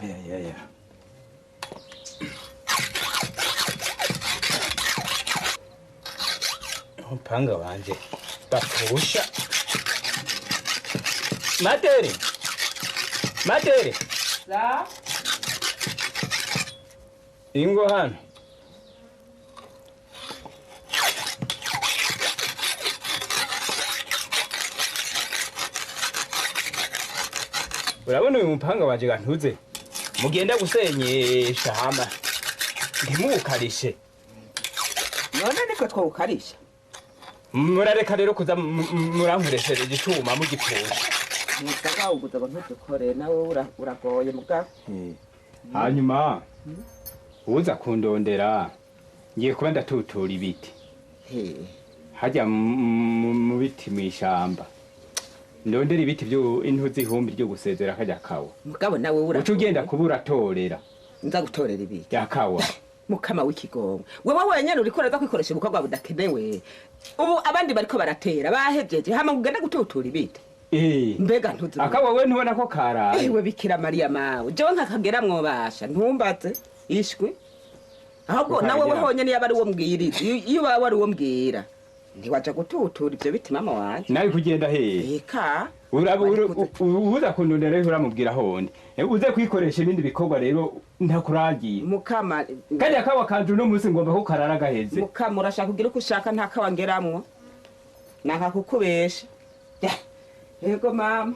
Ya ya. Umupanga wanje bapfusha. Matere. Matere. Za? Ingo hano. Urabona uyu mupanga wanje gantuze mugenda gusenyesha hama ntimuwukarishe. None niko twawukarisha? Murareka rero kuza murankoreshereje icuma mugipfusha. Musa wawuguze ngo ntudukore nawe uragoye mugabo. Hanyuma uza kundondera ngiye kuba ndatutura ibiti hajya mu biti mw'ishamba, ndondera ibiti byo intuzi ihumbi ryo gusezera kajya kawa. Mugabo nawe uragoye. Uca ugenda kuba uratorera. Nza gutorera ibiti ya kawa. Mukama w'ikigongo wewe wenyene uriko uraza kwikoresha ibikorwa budakenewe. Ubu abandi bariko baratera bahejeje hama ugenda gututura ibiti. Mbega ntuzi akawa we ntubona ko karaye. Ewe Bikira Mariya mawe jewe nkakagera mwobasha ntumbaze ishwi. Ahubwo nawe we honyene yaba ari uwo mbwira, iyo waba ari uwo mbwira ntiwaja gututura ivyo biti mama wanje. Nawe kugenda hehe? Eka uza kundondera rero uramubwira hondi uze kwikoresha ibindi bikorwa rero ntakuragiye. Mukama kajya kawa kanje uno munsi ngomba ko karara gaheze. Mukama urashaka kugira uko ushaka nta kawa ngeramwo nanka kukubesha. Yego mama.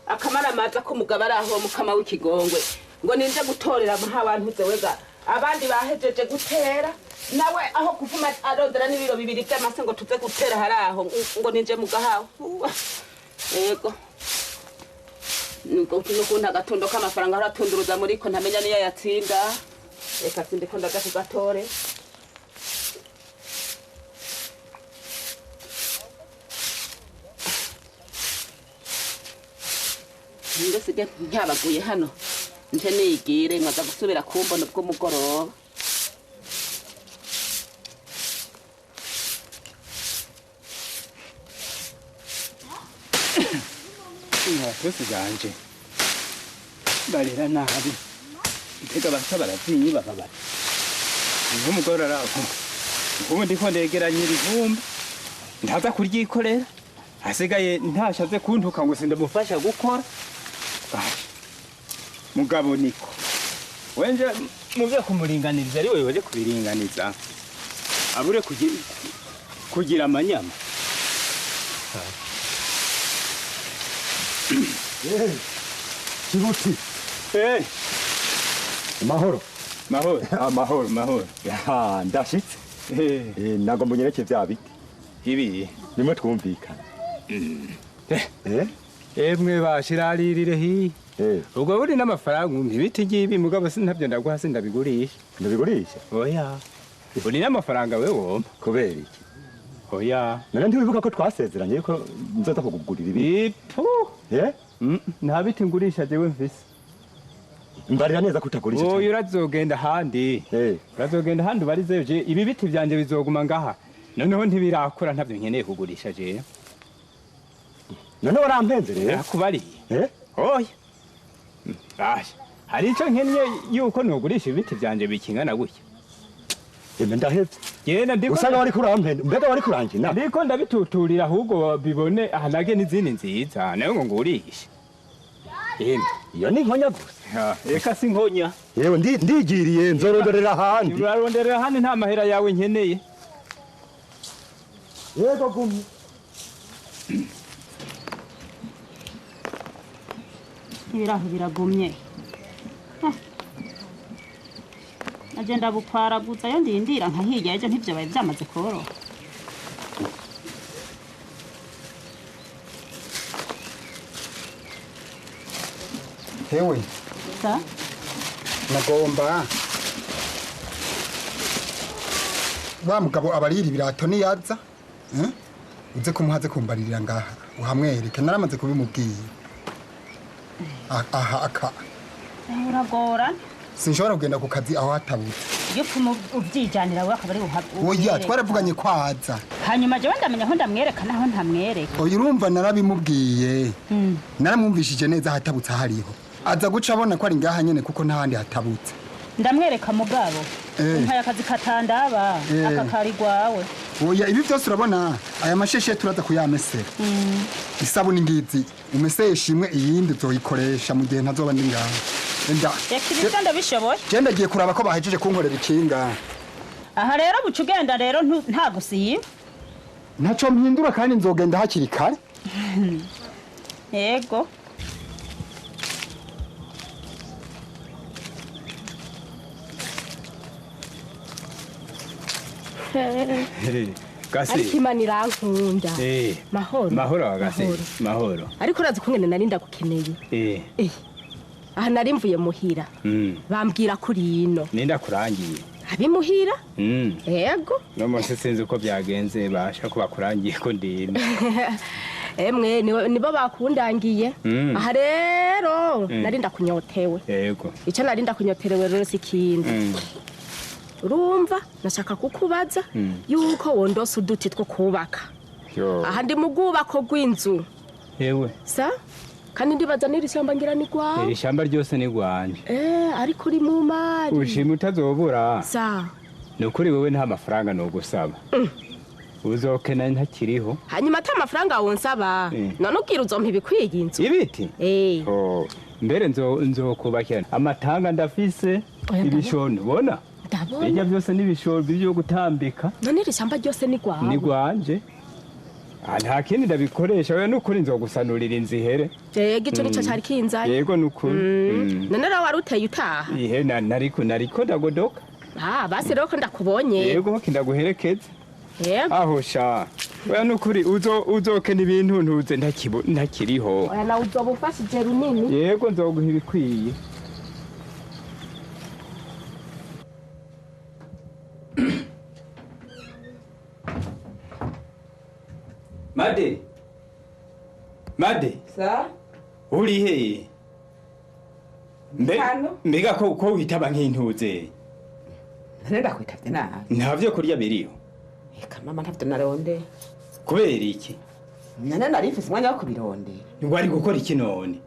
Akamara maza ko mugabo ari aho mukama w'ikigongwe ngo ninje gutorera muha wega abandi bahejeje gutera nawe aho kuvuma arondera n'ibiro bibiri by'amase ngo tuze gutera haraho ngo ninje mugahawe. Yego nuko nukuntu agatondo k'amafaranga aratunduruza muri ko ntamenya niyo yatsinda. Reka sinde ko ndaga kugatore. Ndasiga nyabaguye hano nje nigire nkaza gusubira kumbona ubwo mugoroba. Abakozi banje barera nabi mbega basa barazinyi bababara nk'umugore araho ubu ndiko ndegeranya ibivumbi ntaza kuryikorera hasigaye ntashaze kuntuka ngo sindamufasha gukora. Mugabo niko wenje muvyo kumuringaniriza ari wewe waje kubiringaniza abure kugira amanyama. Kibuti. Mahoro. Mahoro. Amahoro. Mahoro. Ya, ndashitse. Nagomba unyereke vya biti. Ibi nimwe twumvikana. Emwe bashiraririre hi. Ubwo buri n'amafaranga ibiti ngibi mugabo sintabyo ndaguha sindabigurisha. Ndabigurisha? Oya. Uri n'amafaranga wewe wompa. Kubera iki? Oya. None ntiwibuka ko twasezeranye yuko nzoza kukugurira ibi? Ipu. Nta biti ngurisha jewe mfise. Mbarira neza kutagurisha. Oya urazogenda ahandi. Urazogenda ahandi ubarizeyo je ibi biti vyanje bizoguma ngaha. Noneho ntibirakura ntavyo nkeneye kugurisha jewe. None warampenze rero? Nakubariye. Oya. Basha. Hari ico nkeneye yuko nogurisha ibiti vyanje bikingana gutya. Eme ndahevye. Yena ndiko usanga wari kurampenda mbega wari kurangina. Ndiko ndabituturira ahubwo bibone ahanage n'izindi nziza nayo ngo ngurishe. Yemwe iyo ni nkonya gusa. Eka si nkonya. Yewe ndigiriye nzoronderera ahandi. Uraronderera ahandi nta mahera yawe nkeneye. Yego gumye. Ibiraho biragumye. Agenda bukwaraguza yo ndindira nka hirya ejo ntibyo baye byamaze koroha. Hewe. Sa? Nagomba. Wa mugabo abarira ibirato niyaza, uze kumuhaze kumbaririra ngaha, uhamwereke naramaze kubimubwiye. Aha aka. Uragora. Sinshobora kugenda ku kazi aho hatabutse. Iyo upfuma ubyijanira we akaba ari Oya, twaravuganye kwaza. Hanyuma jewe ndamenya aho ndamwereka naho ntamwereka. Oya, urumva narabimubwiye. Naramwumvishije neza hatabutse ahariho. Aza guca abona ko ari ngaha nyene kuko ntahandi hatabutse. Ndamwereka mugabo. Umpaye akazi katandaba akakari gwawe. Oya, ibi byose urabona aya masheshe turaza kuyamesera. Isabuni ngizi umesesha imwe iyindi uzoyikoresha mu gihe ntazoba ndi ngaha. Reka ibyo ndabishoboye. Je ndagiye kuraba ko bahejeje kunkorera ikinga. Aha rero buca ugenda rero nta gusiba. Ntaco mpindura kandi nzogenda hakiri kare. Yego. Ariko Imana irankunda. Mahoro. Mahoro agase. Mahoro. Ariko urazi kungene nari ndagukeneye. Aha nari mvuye muhira. Bambwira kuri ino. Ninda kurangiye. Abimuhira? Yego. No munsi sinzi uko byagenze basha ko bakurangiye ko ndino. Emwe nibo bakundangiye. Aha rero nari ndakunyotewe. Yego. Icyo nari ndakunyoterewe rero si ikindi. Urumva nashaka kukubaza yuko wondose uduti two kubaka. Aha ndi mu bwubako bw'inzu. Yewe. Sa? Kandi ndibaza n'iri shyamba ngira ni gwawe. Iri shyamba ryose ni gwanje. Ariko uri mu mari. Ushima utazobura. Sa. Nukuri wewe nta mafaranga no gusaba. Uzokena ntakiriho. Hanyuma ata mafaranga wonsaba. None ubwira uzompa ibikwiye inzu. Ibiti? Oh, mbere nzokubakira. Amatanga ndafise ibishono ubona? Ndabona. Bijya byose n'ibishoro byo gutambika. None iri shyamba ryose ni gwawe. Ni gwanje. Nta kindi ndabikoresha wewe nukuri nzogusanurira inzu ihere. Yego ico nico cari kinzanye. Yego nukuri. None rero wari uteye utaha. Ihe nariko ndagodoka. Basi rero ko ndakubonye. Yego kindaguherekeza. Yego. Aho sha. Wewe nukuri uzokena ibintu ntuze ntakiriho. Oya nawe uzoba ufashije runini. Yego nzoguha ibikwiye. Made. Made. Sa? Uri he? Mbega ko witaba nk'intuze. None ndakwitavye nabi. Ntavyo kurya biriho. Eka mama ntavyo naronde. Kubera iki? None nari mfise umwanya wo kubirondera. Wari gukora iki none?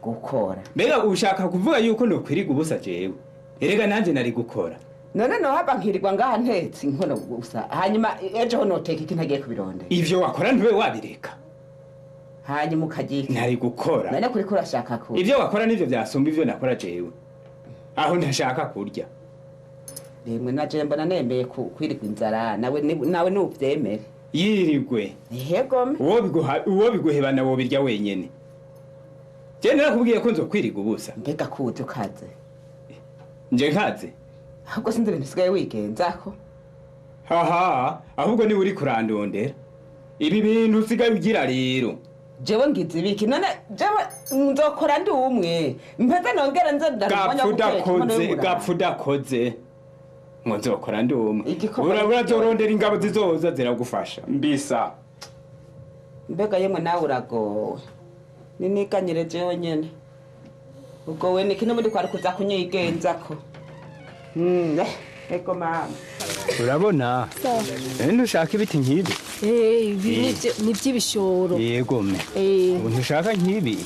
Gukora. Mbega ushaka kuvuga yuko nokwiriga ubusa jewe. Erega nanje nari gukora. None nohava nkirirwa ngaha ntetse inkono gusa hanyuma ejo ho noteka iki ntagiye kubirondera. Ivyo wakora ntiwe wabireka. Hanyuma ukagira nari gukora. None kuri ko urashaka kurya. Ivyo wakora nivyo byasumba ivyo nakora jewe. Aho ntashaka kurya. Rimwe naje mbona nemeye kwirirwa inzara nawe nuvyemere. Yirigwe. Yego. Uwo biguhebana wo birya wenyene. Je narakubwiye ko nzokwiriga ubusa. Mbega kuze ukaze. Nje nkaze. Ahubwo sinzi ibintu usigaye wigenzako. Haha, ahubwo niwe uri kurandondera. Ibi bintu usigaye ugira rero. Jewe ngize ibiki none jewe nzokora ndi umwe. Mpeze nongera nze ndarwanya guteka. Gapfu dakoze. Ngo nzokora ndi umwe. Urazorondera ingabo zizoza ziragufasha. Mbisa. Mbega yemwe nawe uragowe. Ninikanyire jewe nyene. Ubwo we niki n'ubundi kwari kuza kunyigenzako. Ego mama. Urabona? Ntushaka ibiti nk'ibi? Ibi ni by'ibishoro. Yego me. Ntushaka nk'ibi?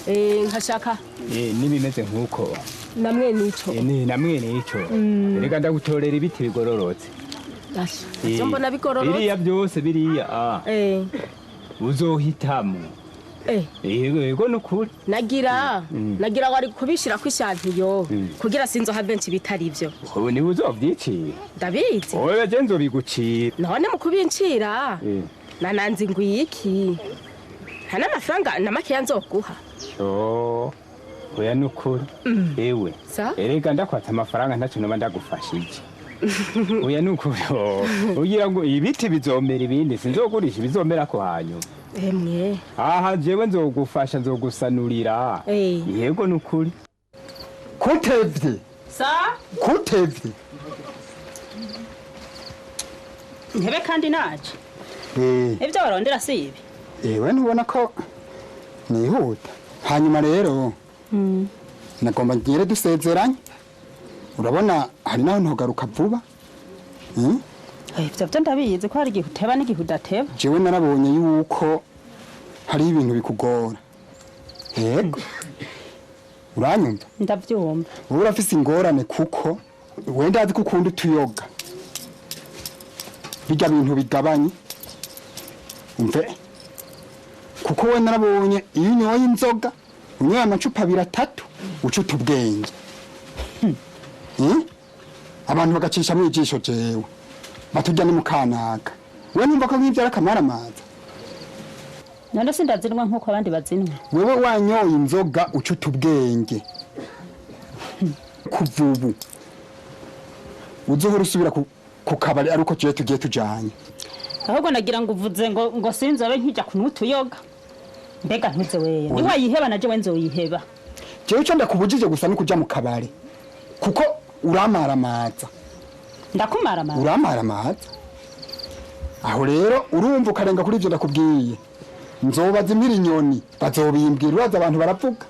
Nkashaka. N'ibimeze nkuko. Namwe nico. Namwe nico. Reka ndagutorera ibiti bigororotse. Asha. Ivyo mbona bigororotse. Biriya byose biriya. Uzohitamo. Yego nukuri. Nagira wari kubishira kwishantiyo kugira sinzo ha benshi bitari ivyo. Ubu ni uzovyicira. Ndabizi. Oya je nzobigucira. None mu kubincira. Nananzi ngwiki. Nta n'amafaranga na makeya nzoguha. Yo. Oya nukuri. Ewe. Erega ndakwata amafaranga ntaco noba ndagufashije. Oya nukuri. Ugira ngo ibiti bizomera ibindi sinzogurisha bizomera ko hanyuma. Emwe. Aha jewe nzogufasha nzogusanurira. Yego nukuri. Kutevye. Sa? Kutevye. Ntebe kandi naje. Ivyo barondera si ibi. Ewe ntubona ko nihuta. Hanyuma rero. Nagomba ngere dusezeranye. Urabona hari naho ntogaruka vuba. Ivyo vyo ndabizi ko hari igihe uteba n'igihe udateba. Jewe narabonye yuko hari ibintu bikugora. Yego. Uranyumva? Ndavyumva. Wowe urafise ingorane kuko wenda azi ko ukunda utuyoga. Bijya bintu bigabanye. Umve. Kuko we narabonye iyo unyoye inzoga, unyoye amacupa abiri atatu, uca uta ubwenge. Abantu bagacisha mu ijisho jewe. Batujya ni mukanaka. We numva ko nk'ivyo ari akamaramaza. None sindazinwa nk'uko abandi bazinwa. Wewe wanyoye inzoga uca uta ubwenge. Kuva ubu uzohora usubira ku kabari ari uko jewe tugiye tujanye. Ahubwo nagira ngo uvuze ngo sinzobe nkijya kunywa utuyoga. Mbega ntuze weya. Niba wayiheba na jewe nzoyiheba. Jewe ico ndakubujije gusa ni kuja mu kabari. Kuko uramaramaza. Ndakumaramaza. Uramaramaza. Aho rero urumva ukarenga kuri ivyo ndakubwiye. Nzobaza impira inyoni bazobimbwira, uraza abantu baravuga.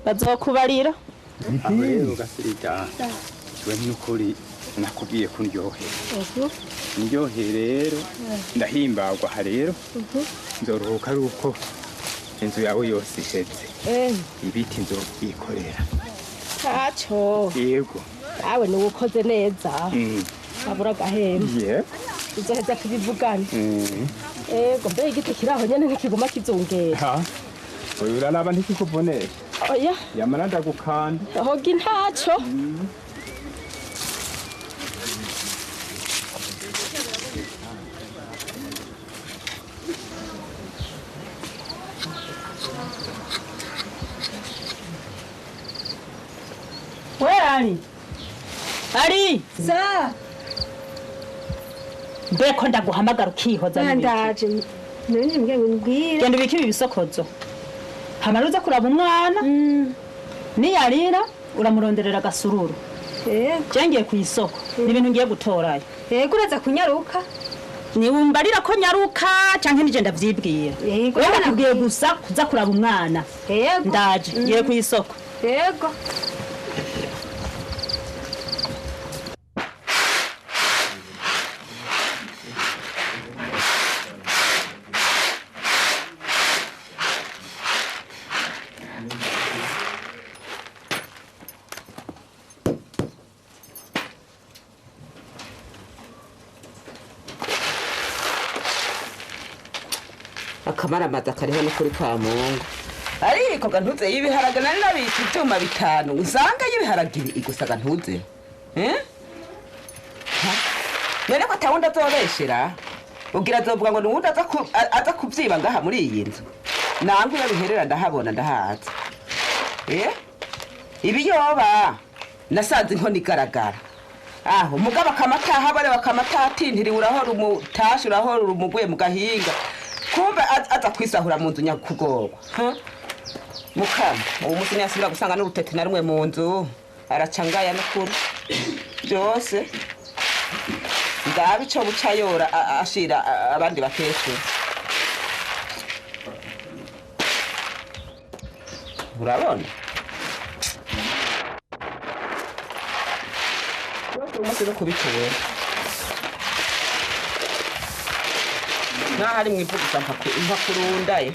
Bazokubarira. Aho rero gasirida. We nukuri nakubwiye ko ndyohera. Ndyohe rero ndahimbagwa aha rero. Nzoruhuka ari uko inzu yawe yose iheze. Ibiti nzobyikorera. Ntaco. Yego. Awe ni ukoze neza. Abura gahembe. Yego. Uzoheza tubivugane. Ego mbe igiti kiraho nyene ntikiguma kizungera. Ha. Oya uraraba ntikikubonesha. Oya. Yamara ndagukanda. Hogi ntaco. We Ali. Ali. Sa. Mbeko ndaguhamagara ukihoza n'ibiki. Ndaje. None mbwe ngwira. Genda ubike ibi bisokozo. Hamara uza kuraba umwana. Niyarira uramuronderera agasururu. Yego. Je ngiye ku isoko. Ni ibintu ngiye gutorayo. Yego uraza kunyaruka. Niwumbarira ko nyaruka canke nije ndavyibwira. Yego. Wewe nakubwiye gusa kuza kuraba umwana. Yego. Ndaje ngiye ku isoko. Yego. Akamaramaza kariho no kuri kwa Mungu. Ariko gantuze y'ibiharage nari nabitse ivyuma bitanu usanga y'ibiharage ibi gusa gantuze. None ko atawundi azobeshera ugira azovuga ngo nuwundi aza kuvyiba ngaha muri iyi nzu. Nange iyo biherera ndahabona ndahaza. Ibiyoba nasanze inkono igaragara. Aho mugabo akamataha bare bakamataha atintiriwe urahora umutashe urahora umuguye mu gahinga. Kumbe aza kwisahura mu nzu nyakugorwa. Mukama uwo munsi ntiyasubira gusanga n'urutete na rumwe mu nzu araca ngaya n'ukuri byose ndabe ico buca yora ashira abandi bakecuru. Urabona byose uwo munsi no kubitubera nahari mwivu gusa mpa kurundaye.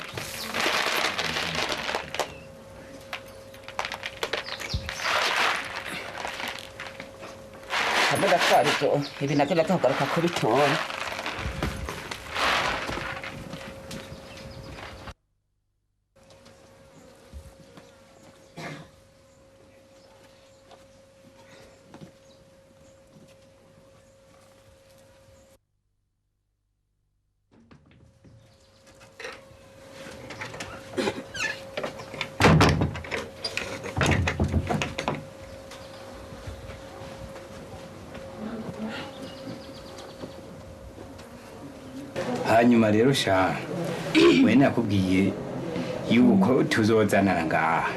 Hamwe ndatwara ivyo ibi navyo ndazogaruka kubitora. Hanyuma rero sha we nakubwiye yuko tuzozanana ngaha.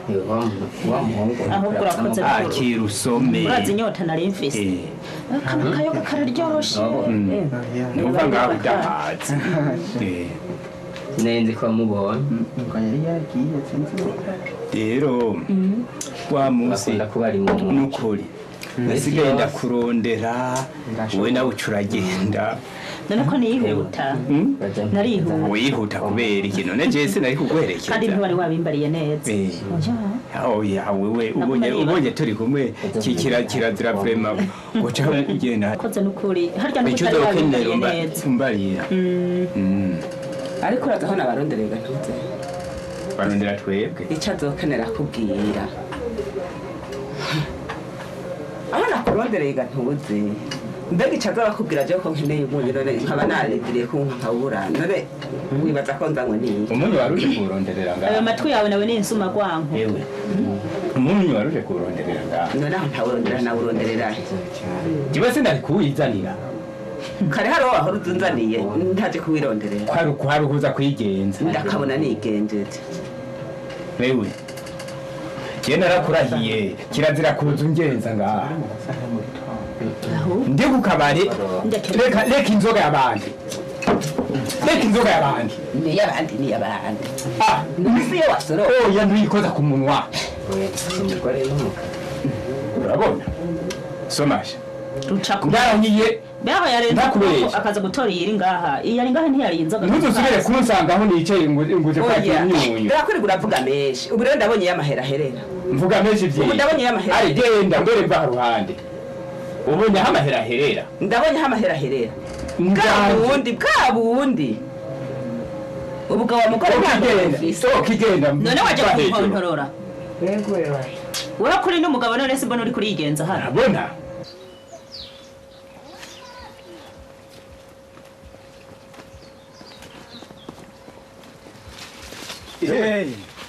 Ahubwo urakoze akira usome. Urazi inyota nari mfise. Kano kayoga kararyoroshe. Numva ngaho udahaze. Nenzi ko mubonye. Rero Wa munsi nukuri nasigaye ndakurondera, wowe nawe uca uragenda. None ko niyihuta? Narihuta. Wihuta kubera iki? None jewe sinari kuguherekeza? Kandi ntiwari wabimbariye neza. Oya. Oya, wewe ubonye turi kumwe, kirazira vraiment guca ugenda. Koze nukuri harya nuko Icyo utari uzokenera wabimbariye neza. Umbarira. Ariko uraza aho nabaronderega ntuze. Barondera twebwe. Icyo azokenera kubwira aho nakuronderega ntuze. Mbega icyo azabakubwira je ko nkeneye umunyu, none nkaba narindiriye kunywa nkawubura, none wibaza ko nzanywe n'iyi? Umunyu waruje kuwuronderera Ayo ngaha? matwi yawe nawe ni insuma gwanko. Ewe, umunyu waruje kuwuronderera ngaha? None aho ntawurondera nawuronderera? Jewe sinari kuwizanira. Kare hari uwo wahora uzunzaniye ntaje kuwironderera. Kwari ukuza kwigenza. Ndakabona nigenjeje. Wewe, jewe narakurahiye, kirazira kuza ungenza ngaha ndi ku kabari. Reka inzoga y'abandi, reka inzoga y'abandi. Niy'abandi, niy'abandi. Ah. Nisi iyo wasoro. Oya, ntuyikoza ku munwa. Urabona somasha. Ruca ku Ndarahiye. Beho yarenze Ndakubeshya. ukuboko akaza gutora iyiri ngaha. Iyi yari ngaha ntiyari inzoga. Ntuzusubire kunsanga aho nicaye ngo uje kwakira Oya, imyunyu. ndakwirirwa uravuga menshi. Ubu rero ndabonye y'amahera aherera. Mvuga menshi vyiye? Ubu ndabonye y'amahera. Ari genda mbere mva haruhande, ubonye aho amahera aherera. Ndabonye aho amahera aherera bwa Nganje. bundi, bwa bundi ubwo wa mugore ntabwo Ukigenda ufise. ukigenda. None waje mva hejuru. kunkontorora wowe kuri n'umugabo, none simbona uri kurigenza hano. Urabona.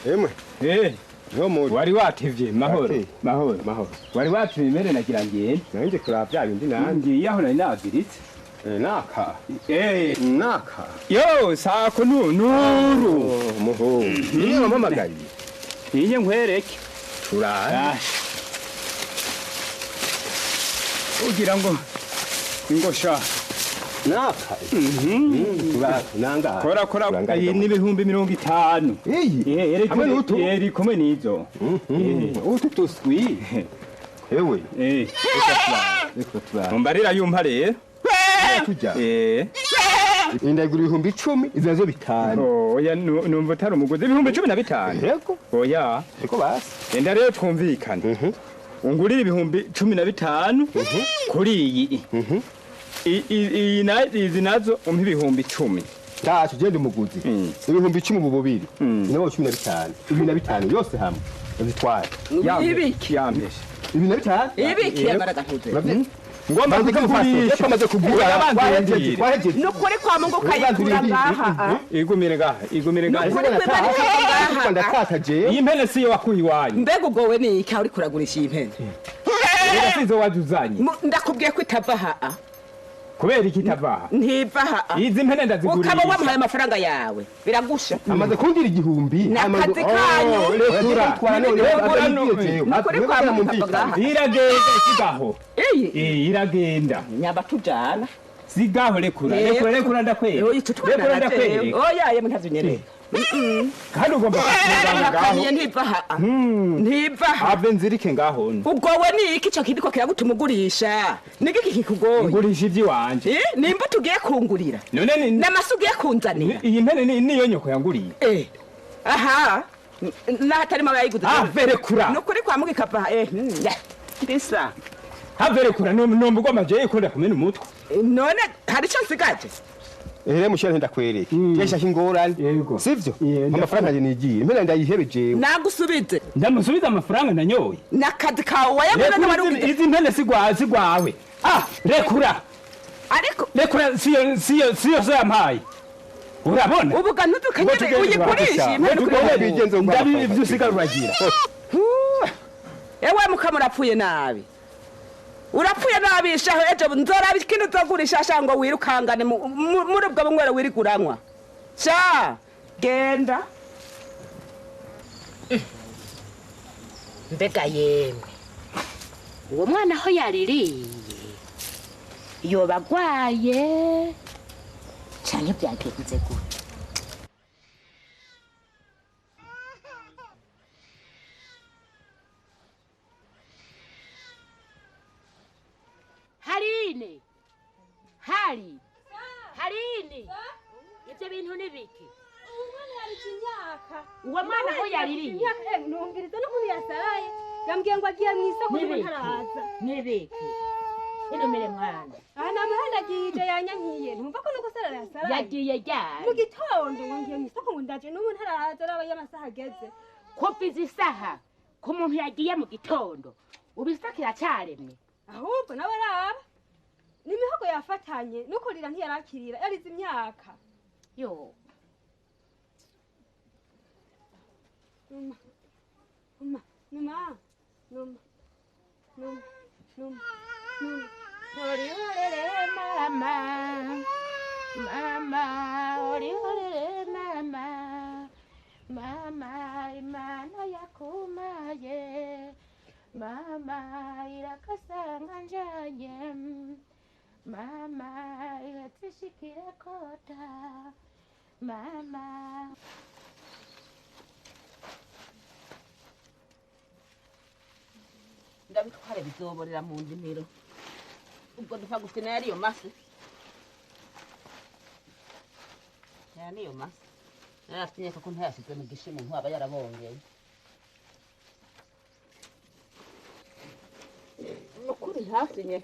Emwe. Eh, Niho muri. Wari watevye. Mahoro? Watevye. Mahoro. Mahoro. Wari watevye imere, nagira ngende. Nanje kuraba bya bindi nanje. Ngiye aho nari naziritse. Naka. Naka. Yo sako nu nuru. Oh, muho. Niyo wampamagaye. Inye nkwereke. Turara. Ah. Ugira ngo ingosha. Naka. Turara. Nanga. Kora kora, iyi ni 50,000. Iyi. Eh, Hamwe n'utu? eri kumwe n'izo. Utu tuswi. Ewe. Reka turara. Mumbarira yumpa rero. Tujya. Indagura 10,000, izo nazo 5. Oya, numva utari umuguzi 15,000. Yego. Oya. Eko basi. Enda rero twumvikane. Ungurire 15,000 kuri iyi. Iyi na izi nazo umpe 10,000. Ntacyo, genda umuguzi. 10,000 ubu bubiri. Nabo 15. 25 yose hamwe. Uzitware. Ibiki? Yampeshe. 25? Ibiki yamaraga ntuze? Ngomba Banza kugurisha. kugurisha. Amaze kugura. Oya, banza Twahejeje, urindire. twahejeje. Nukuri kwa Mungu ukayikura ngaha ah. Igumire ngaha, igumire ngaha. Nukuri kw'Imana ikava ngaha. Ndataka jewe. Iyi mpene siyo wakuye iwanyu. Mbega ugowe ni iki aho uriko uragurisha iyi mpene? Reka sizo wajuzanye. Ndakubwiye ko itava ha. Kubera iki itava aha? Ntiva ha. Izi mpene ndazigurisha. Ukaba wamuhaye amafaranga yawe biragusha. Amaze kundira 1000. Ni akazi kanyu. Rekura. Rekura. Nukuri kwa Mungu ikava ngaha. Iragenda sigaho. Iyi Iragenda. Nyaba tujana. Sigaho, rekura. Yego. Rekura, rekura ndakwereka. Oya, icyo twana Rekura na ndakwereka. jewe. Oya yemwe ntazinyereka. Kandi ugomba kufunga ngaho. Nakaniye ntiva ha. Ntiva ha. Ave nzirike ngaho. Ugowe ni iki? Ico kiriko kiragutuma ugurisha ni iki kikugoye? Ngurisha ivy'iwanje. Eh, nimba tugiye kungurira None ni n'amase ugiye kunzanira. Iyi mpene niyo nyoko yanguriye. Eh, aha n'ahatarimo abayiguze. Ave, rekura. Nukuri kwa Mungu ikava ha. Ya, ndisa. Have, rekura, numva ugomba jewe ikunda kumena umutwe. None hari ico nsigaje? Ehere mushyira ndakwereka. Yeshaka ingorane. Yego. Sivyo? Yego. Amafaranga yanjye nigiye. Impera ndayihebe jewe. Nagusubize. Ndamusubiza amafaranga nanyoye. N'akazi kawe wayabona Rekura, wari izi mpene sigwawe. Ah, rekura. Ariko Rekura, siyo so yampaye. Urabona? Ubu ga ntutukanyere uyigurishe iyi mpene ukuri. Ndabi ivyo usigara uragira. Ewe mukama, urapfuye nabi, urapfuye nabi shaho. Ejo nzoraba ikintu uzogurisha sha, ngo wirukangane muri ubwo bunywero wiriguranywa sha. Genda. Mbega yemwe, uwo mwana aho yaririye yoba agwaye canke byagenze gute? Ivyo bintu ni biki? Umwana yarije imyaka. Uwo mwana aho yaririye. Numviriza n'ukuntu yasaraye. Yambwiye ngo agiye mu isoko n'ubu ntaraza. Nibiki? Inumire mwana. Aha namuhandagije yanyankiye. Ntumva ko nuko sarara yasaraye. Yagiye ryari? Mu gitondo ngo ngiye mu isoko ngo ndaje n'ubu ntaraza araba y'amasaha ageze. Kuva izi saha ku muntu yagiye mu gitondo ubu isoko iracaremye. Ahubwo nawe araba. N'imihogo yafatanye nuko rira ntiyarakirira yarize imyaka. Yo. Numa. Numa. Numa. Numa. Numa. Numa. Numa. Ori mama. Mama, ori mama. Mama, imana yakumaye. Mama, irakasanga njanye. Mama, iratishikira kota. Mama. Ndabitware bizoborera mu ndimiro. Ubwo dupfa gufina yariyo masi. Ya niyo masi. Naratinye ko ntayashize mu gishimo ntwaba yarabongeye. Nukuri ntasinye.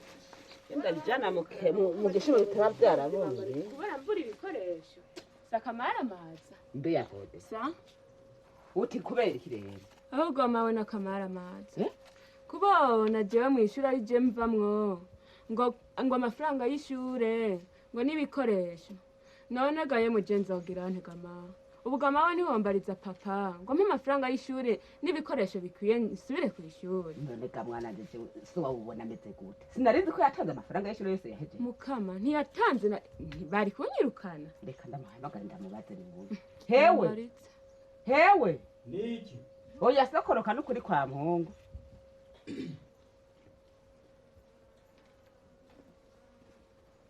Ndabijana mu gishimo bitaba byarabongeye. Kubera mbura ibikoresho. Sakamara maza. Mbe yakode. Sa? Uti kubera iki rero? Ahubwo mawe nakamara maza. Kubona jewe mu ishuri ari je mvamwo ngo amafaranga y'ishure ngo n'ibikoresho none gaye mugenzi wagira ntegama ubwo mawe ntiwombariza papa ngo mpe amafaranga y'ishure n'ibikoresho bikwiye nsubire ku ishuri. None ga mwana nje so wabubona ameze gute? Sinari nzi ko yatanze amafaranga y'ishure yose yaheje. Mukama ntiyatanze bari kunyirukana. Reka ndamuhamagara ndamubaze ni hewe. Hewe niki? Oya sokoroka n'ukuri kwa Mungu.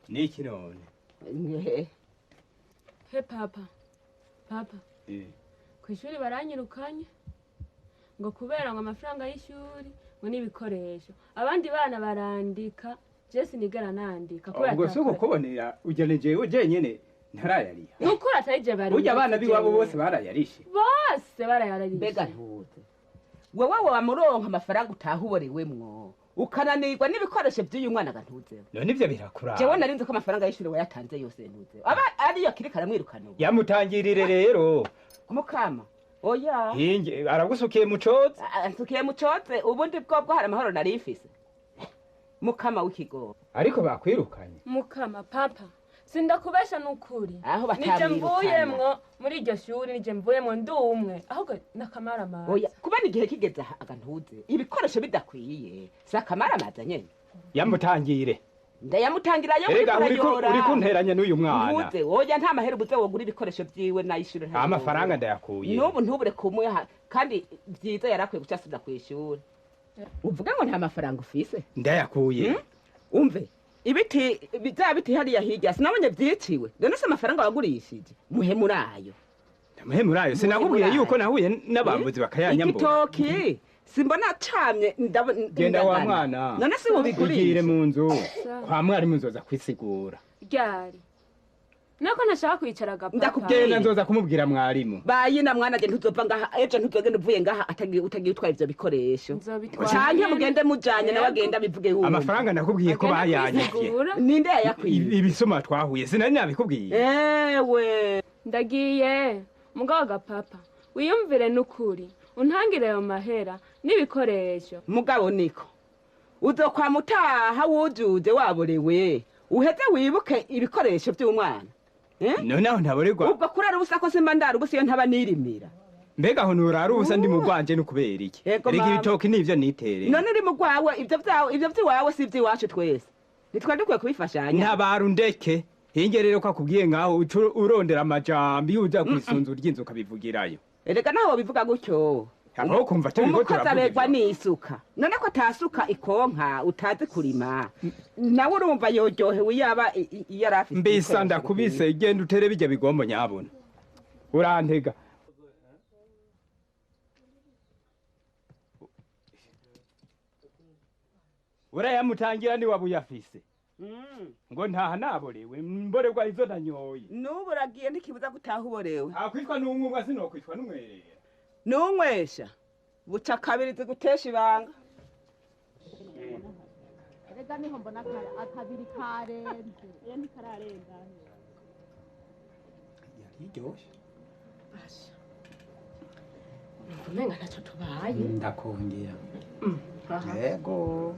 Niki none? He papa. Papa. Kwishuri baranyirukanye ngo kubera ngo amafaranga y'ishuri ngo n'ibikoresho. Abandi bana barandika, je sinigera nandika kubera. Ubwo soko kubonera ugeneje uje nyene ntarayariha. Nukuri atayije bari. Ujya abana biwabo bose barayarishe. Bose barayarishe. Mbega ntuze. Wewe wamuronka amafaranga utahuborewemwo ukananirwa n'ibikoresho by'uyu mwana gantuzeho. None ivyo birakura. Jewe narinzi ko amafaranga y'ishuri wayatanze yose ntuzeho. Aba ariyo kirika aramwirukana ubu. Yamutangirire rero. Mukama. Oya. Hinge aragusukiye mucoze. Ansukiye mucoze ubundi bwobwo hari amahoro narifise. Mukama w'ikigo. Ariko bakwirukanye. Mukama papa. Sindakubesha nukuri. Aho batamwirukana. Nije mvuyemwo muri iryo shuri nije mvuyemwo ndumwe. Ahubwo nakamara maza. Oya kuba nigihe kigeze agantuze ibikoresho bidakwiye sakamara maza nyene. Yamutangire. Ndayamutangira yo kuri uri kunteranya n'uyu mwana. Ntuze oya nta mahera ubuze wogura ibikoresho byiwe nayishuri nta. Amafaranga ndayakuye. N'ubu ntubure kumwe kandi byiza yarakwiye gucasubira kwishuri. Uvuga ngo nta mafaranga ufise? Ndayakuye. Umve. Ibiti bizabiti hariya hirya sinabonye byiciwe none se amafaranga wagurishije muhe murayo. Muhe murayo sinakubwiye yuko nahuye n'abambuzi bakayanyambura. Igitoki simbona camye ndabona wa mwana. None se ubigurisha. Igire mu nzu kwa mwarimu nzoza kwisigura. Ryari Nako nashaka kwicara gapapa. Ndakubwiye nzoza kumubwira mwarimu. Bayina mwana je ntuzova ngaha ejo ntuzogenda uvuye ngaha atagiye utagiye utwara ivyo bikoresho. Canke mugende mujanye nawe agenda bivuge wumva. Amafaranga nakubwiye ko bayanyivye. Ninde yayakwiye? Ibisoma twahuye sinari nabikubwiye. Ewe ndagiye mugabo gapapa wiyumvire nukuri untangire ayo mahera n'ibikoresho. Mugabo niko uzokwama mutaha wujuje waborewe uheze wibuke ibikoresho by'umwana. None aho ntaborerwa. Ubwo kurara ubusa ko simba ndara ubusa iyo ntaba nirimira. Mbega aho nurara ubusa ndi mu rwanje no kubera iki? Rega ibitoki nivyo nitereye. None uri mu rwawe ivyo vyawe ivyo vyiwawe si ivy'iwacu twese. Nitwari dukwiye kubifashanya. Ntabara undeke. Hinge rero ko akubwiye ngaho urondera amajambo iyo uja kwisunzu ry'inzu ukabivugirayo. Erega naho bivuga gutyo. Aho kumva turiko turavuga. Umukozi n'isuka. None ko tasuka ikonka utazi kurima. Nawe urumva yoryohewe yaba yarafise. Mbisa ndakubise igenda utere bijya bigombo nyabona. Urantega. Urayamutangira ni wabuyafise. Ngo ntaha naborewe mborerwa izo nanyoye. Nubu uragiye ntikibuza gutaha uborewe. Akwitwa n'umwumwa sinokwitwa n'umwerera. Nunywesha buca kabiri zigutesha ibanga. Erega niho mbona akabiri karenze. Oya ntikararenga. Yariryoshye. Basha. Umenga ntacyo tubaye. Ndakongera. Yego.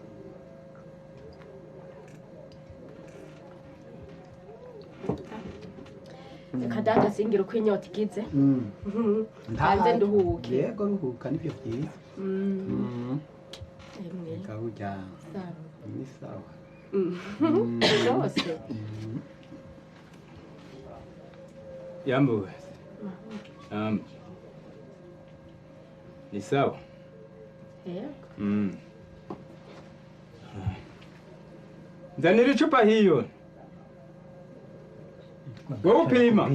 Reka data singira uko inyota igize. Hanze nduhuke. Yego ruhuka nibyo byiza. Reka burya ni sawa. Rwose. Yambo. Ni sawa. Yego. Nzanira icupa hiyo. Wowe upima.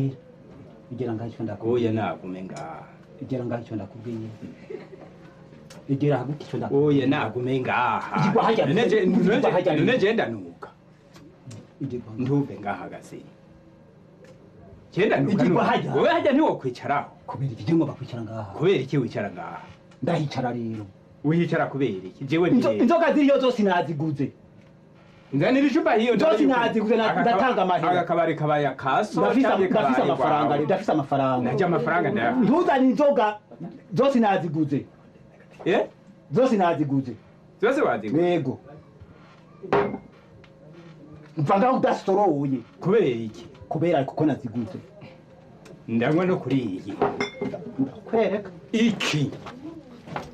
Igera ngaho icyo ndakubwiye. Oya nagume ngaha. Igera ngaho icyo ndakubwiye. Igera haguti icyo ndakubwiye. Oya nagume ngaha. Igwa hajya. None je ndanuka. Ntuve ngaha gasi. Genda nuka. Igwa hajya. Wowe hajya ntiwokwicaraho. Kubera iki ngomba kwicara ngaha? Kubera iki wicara ngaha? Ndahicara rero. Wihicara kubera iki? Jewe ndi. Inzoga ziriyo zose naziguze. Nzanira icupa hiyo zose naziguze ndatanga amahera. Akabari kabaya kaso. Ndafise amafaranga, ndafise amafaranga. Najya amafaranga ndayafise. Ntuzane inzoga zose naziguze. Eh? Zose naziguze. Zose waziguze? Yego. Mva ngaho udasoroye. Kubera iki? Kubera kuko naziguze. Ndanywa no kuri iyi. Kwereka. Iki.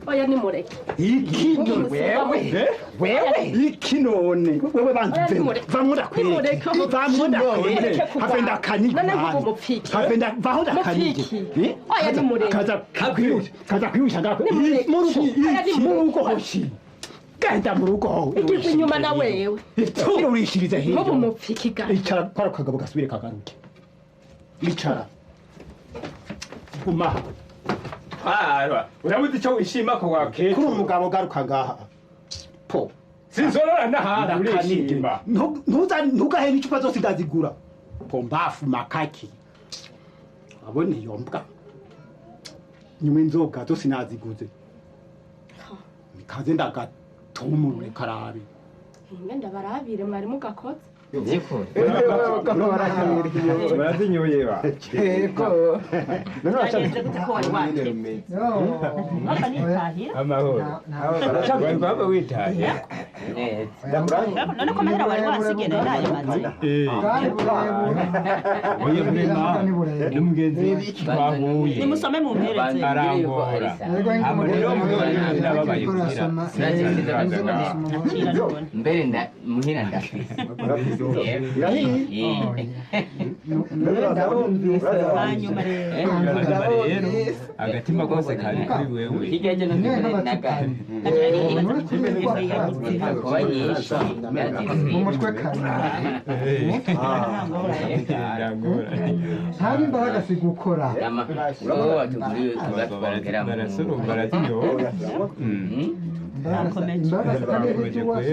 Oya nimureke. Iki wewe. Wewe iki none. Wewe bantu vamwe ndakwereke. Vamwe ndakwereke. Have ndakanige. None ngo mupfike. Have vaho ndakanige. Oya nimureke. Kaza kwiyusha. Kaza kwiyusha ngako. Mu rugo. Mu rugo hoshi. Genda mu rugo. Igirwa inyuma na wewe. Urishirize hirya. Nkubu mupfike ga. Icara kwa kagabo gasubire kagaruke. Icara. Guma. Arwa, urabuze icyo wishima ko waketse. Kuri umugabo garuka ngaha. Po. Sinzorora n'ahantu urishima. Ntugahera icupa zose ndazigura. Pombafu makaki. Abone iyo mbwa. Nyuma inzoga zose naziguze. Nikaze ndagatumurure karabe. Inge ndabarabire mwari mugakoze. Barazinyoye ba. Yego. Nageze gute ko wari watetse? Amahoro. Wari witaye. None ko amahera wari wasigaye nayo nayamaze. Oya vrema. N'umugenzi twahuye. Nimusome mumpereze. Arangora. Amurero ndababaye kugira. Mbere nda muhira ndafise. Hanyuma rero agatima kose kari kuri wewe. Hirya je naga. Kuba nyinshi. Mu mutwe kare. Nta imbaraga zigukora.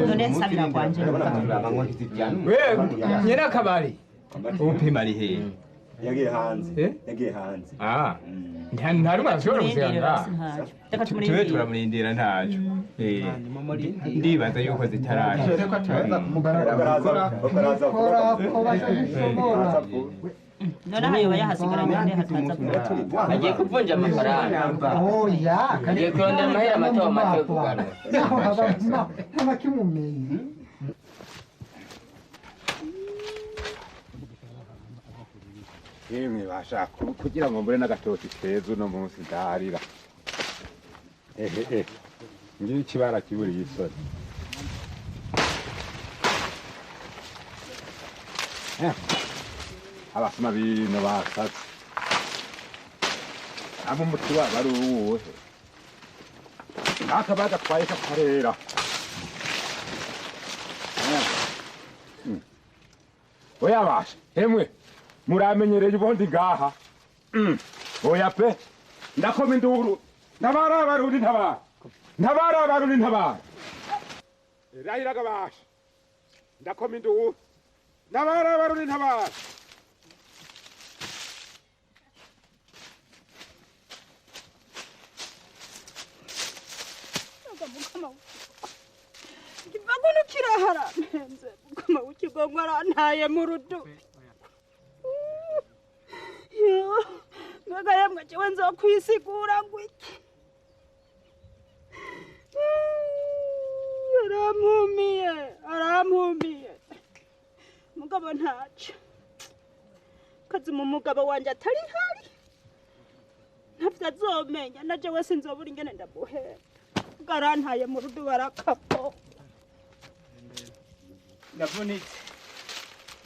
None nsabira kwanje. Nyina kabari. Upima ari hehe? Yagiye hanze. Yagiye hanze. Ah. Nta rumwe ashobora gusiga. Tube turamurindira ntacyo. Ndibaza yuko zitaraje. None hayo bayahasigaranye nde hataza kuba. Agiye kuvunja amafaranga. Oya. Agiye kurondera amahera mato mato yo kugarura. Naho haba ntabakimumenye. Yemwe bashaka kugira ngo mbure n'agatoki keza uno munsi ndarira. Ehe ngiye ikibara kiburiye isoni. Abasuma bino basatse. Abo umuti wabo ari uwuhe? Aka bagatwaye kakarera. Oya basha, hemwe. Muramenyereye ubundi ngaha. Oya pe. Ndakoma induru. Ntabara abarundi ntabara. Ntabara abarundi ntabara. Rahiraga basha. Ndakoma induwu. Ntabara Barundi, ntabara. Kivaguno kiraharampenze mukama w'ikigongo arantaye mu rudubi. Mbega yemwe jewe nzokwisigura ngo iki? Arampumiye, arampumiye. Mugabo ntaco. Kazima umugabo wanje atari hari. Ntavyo azomenya na jewe sinzobura ingene ndamuhera. Garantaye mu rudubi arakapo. Ndavunitse.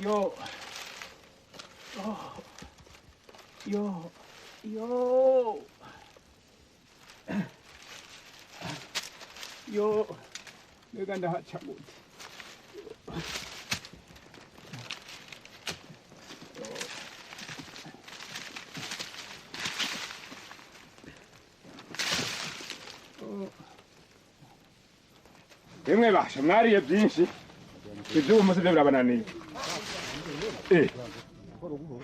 Yo. Oh. Yo. Yo. Yo. Mbega ndahaca gute? Emwe basha mwariye byinshi. Ibyo umunsi byo birabananiye. Eh.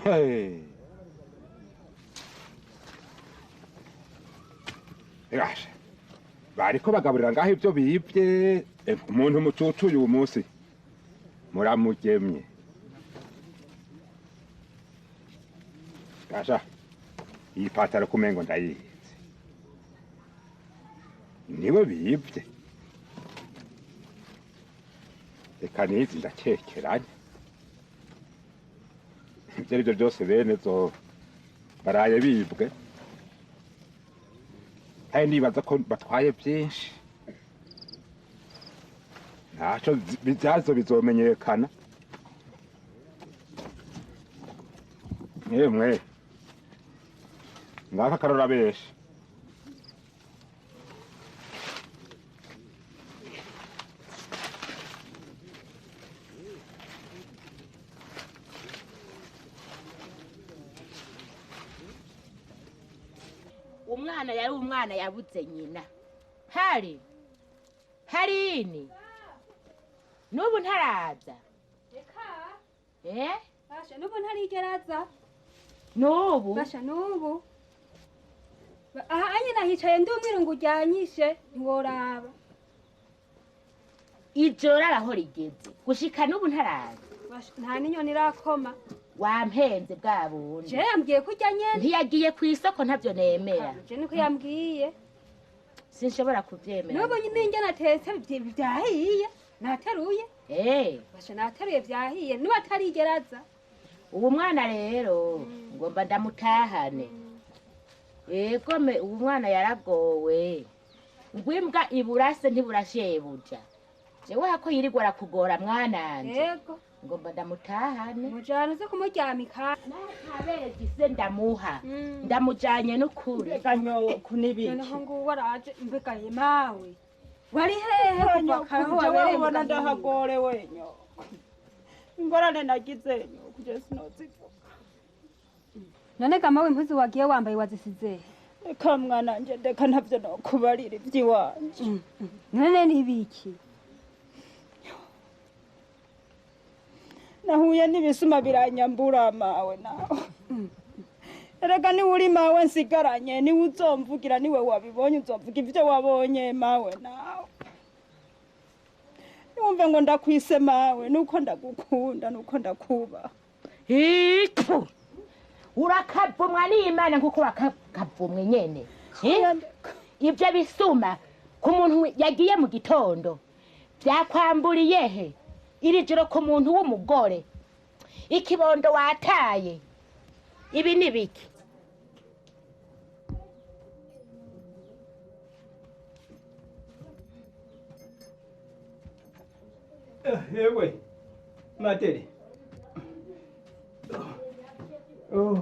Hey. Basha. Bariko bagaburira ngaho ibyo bibye umuntu mucucuye uyu munsi. Muramugemye. Basha. Iyi pataro kumengo ndayihinze. Niwe bibye. Reka nizi ndakekeranya. Ibyo aribyo byose bene zo baraye bibwe. Kandi nibaza ko batwaye byinshi. Ntacyo byazo bizomenyekana. Yemwe. Ngaka karora benshi. Umwana yari umwana yabuze nyina. Hari harini nubu ntaraza. Eka. Eh? Basha nubu ntarigeraza. Nubu? Basha nubu. Aha anye nahicaye ndi umwirungu ujyanyishe ntiworaba. Ijoro araho rigeze gushika nubu ntaraza. Basha nta n'inyoni irakoma. Wampenze bwa bundi. Je yambwiye ko ujya nyene. Ntiyagiye ku isoko ntavyo nemera. Je niko yambwiye. Sinshobora kuvyemera. Nubu nyine njye natetse vyahiye. Nateruye. Eh. Basha nateruye vyahiye nuba atarigeraza. Ubu mwana rero ngomba ndamutahane. Yego me ubu mwana yaragowe. Ngwimbwa iburase ntiburashebuja. Jewe hako yirigwa arakugora mwananje. Yego. Ngomba ndamutahane. Mujana uze kumuryamika. Ntabegise ndamuha. Ndamujanye n'ukuri. Mbega nyoko n'ibiki? Noneho nguwo araje mbega ye mawe. Wari hehe kuva kare aho Jewe wabereye ubona mu gahinga? ndahagorewe nyoko. Ingorane nagize nyoko je sinozivuga. None ga mawe impuzu wagiye wambaye wazisize. Reka mwana nje ndeka ntavyo nokubarira ivy'iwanje. None n'ibiki? Nahuye n'ibisuma biranyambura mawe nawe. Erega niwe uri mawe nsigaranye niwe uzomvugira niwe wabibonye uzomvuga ivyo wabonye mawe nawe. Niwumve ngo ndakwise mawe nuko ndagukunda nuko ndakubaha. Itu. Urakavumwa n'Imana nkuko wakavumwe nyene. Ibyo bisuma ku muntu yagiye mu gitondo byakwamburiye he? Iri joro ku muntu w'umugore ikibondo wataye ibi ni biki? Ewe Madere. Oh.